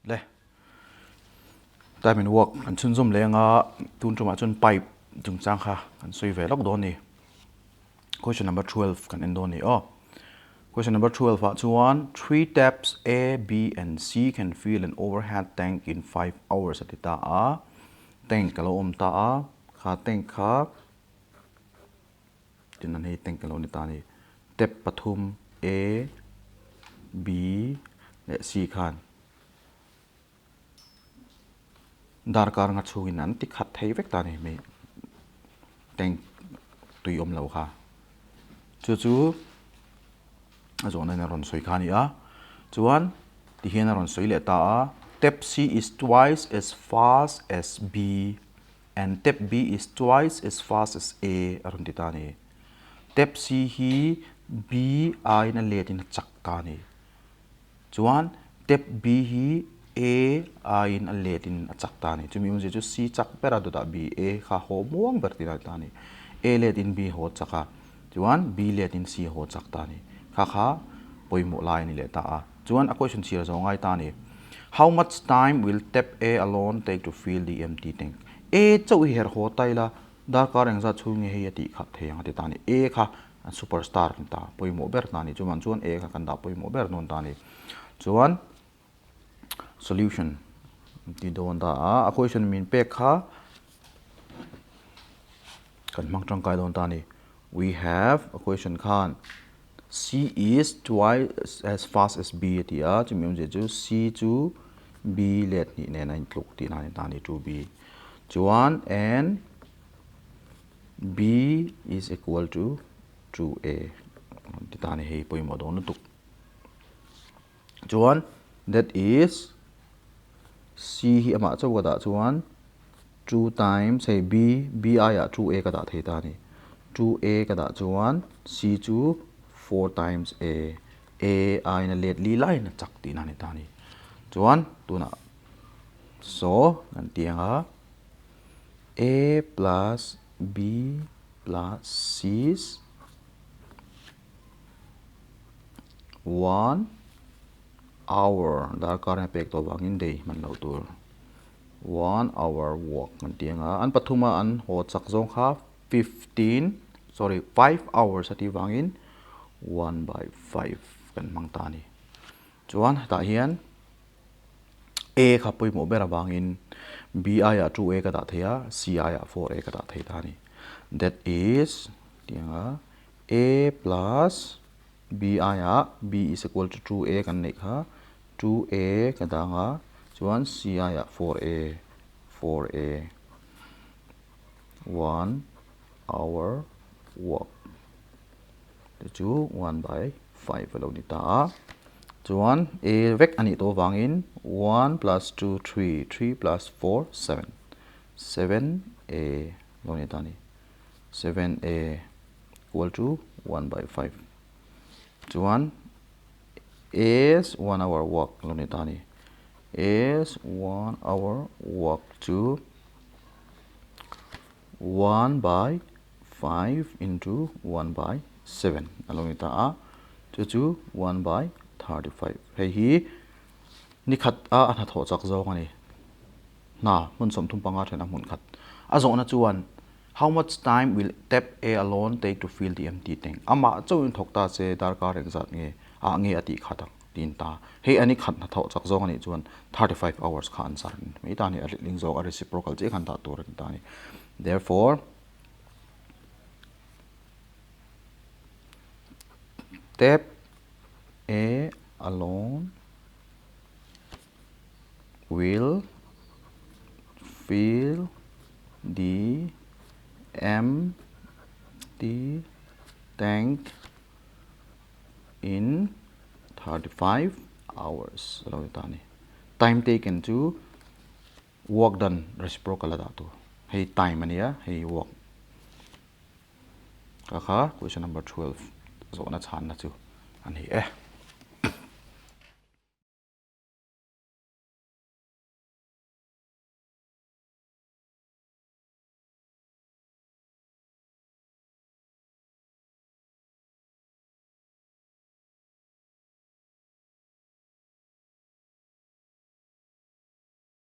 Le. Time and work kan chhunzawm leh anga tun tumah chuan pipe chungchang kha kan sawi ve lawk dawn a ni. Question number 12 kan en dawn a ni aw. Question number 12 ah chuan three taps A, B and C can fill an overhead tank in 5 hours a ti ta a. Tank a lo awm ta a, kha tank kha Tin an hei tank a lo ni ta a ni. Tap pathum A, B leh C khan darkar nga chhungin an ti khat thei vek ta a ni hmei tank tui awm lo kha. Chu chu a zawhna in a rawn sawi kha a ni a. Chuan tihian a rawn sawi leh ta a, tap C is twice as fast as B And tap B is twice as fast as A a rawn ti ta a ni. Tap C hi B aiin a let in a chak ta a ni. Chuan tap B hi A aiin a let in a chak ta a ni. Chumi awmzia chu C chak ber a dawtah B, A kha haw muang ber tih a ni ta a ni. A let in B haw chak a, chuan B let in C haw chak ta a ni. Kha kha pawimawh lai a ni leh ta a. Chuan a question chhiar zawh ngai ta a ni. How much time will tap A alone take to fill the empty tank? A chauh hi herh haw ta ila, darkar engzat chhung nge hei a tih kha thei ang a ti ta a ni. A kha an superstar a ni ta, pawimawh ber ta a ni. Chuvang chuan A kha kan dah pawimawh ber dawn ta a ni. Chuan solution ti dawn ta a, a question min pek kha kan hmang tangkai dawn ta a ni. We have a question khan C is twice as fast as B a ti a, chumi awmzia chu C chu B let hnih nen a intluk tihna a ni ta a ni, 2B. Chuan and B is equal to 2A ti ta a ni, hei pawimawh dawn lutuk. Chuan that is C hi amah chauh ka dah chuan 2 times hei B, B aiah 2A ka dah thei ta a ni. 2A ka dah chuan C chu 4 times A, A aiin a let li laiin a chak tihna a ni ta a ni. Chuan tunah so kan ti ang a, A plus B plus C is 1 hour darkar in a pek tawh vangin day hman loh tur. 1 hour walk kan ti ang a, an pathuma an haw chak zawng kha 15 sorry 5 hours a tih vangin 1 by 5 kan hmang ta a ni. Chuan hetah hian A kha pawimawh ber avangin B aiah 2A ka dah thei a, C aiah 4A ka dah thei ta a ni. That is ti ang a, A plus B aiah B is equal to 2A kan neih kha 2A ka dang a, chuan C aiah 4A, 4A, 1 hour walk te chu 1 by 5 a lo ni ta a. Chuan A vek a nih tawh avangin 1 plus 2, 3, 3 plus 4, 7, 7A lo ni ta a ni. 7A equal to 1 by 5. Chuan is 1 hour walk lo ni ta a ni. Is 1 hour walk chu 1 by 5 into 1 by 7 a lo ni ta a. Chu chu 1 by 35. Hei hi ni khat a a hnathawh chak zawng a ni. Hna hmun 35 then a hmun khat. A zawhna chuan How much time will tap A alone take to fill the empty tank? Amah chauhin thawk ta che darkar engzat nge ah nge a tih khat ang tiin ta. Hei ani khat hnathawh chak zawng anih chuan 35 hours kha an zar mai ta a ni. A letling zawk a reciprocal chiah khan dah tur a ni ta a ni. Therefore, tap A alone will fill the empty tank in 35 hours a lo ni ta a ni. Time taken chu work done reciprocal a dah tur. Hei time a nia, hei work. Kha kha question number 12 zawhna chhanna chu a ni e.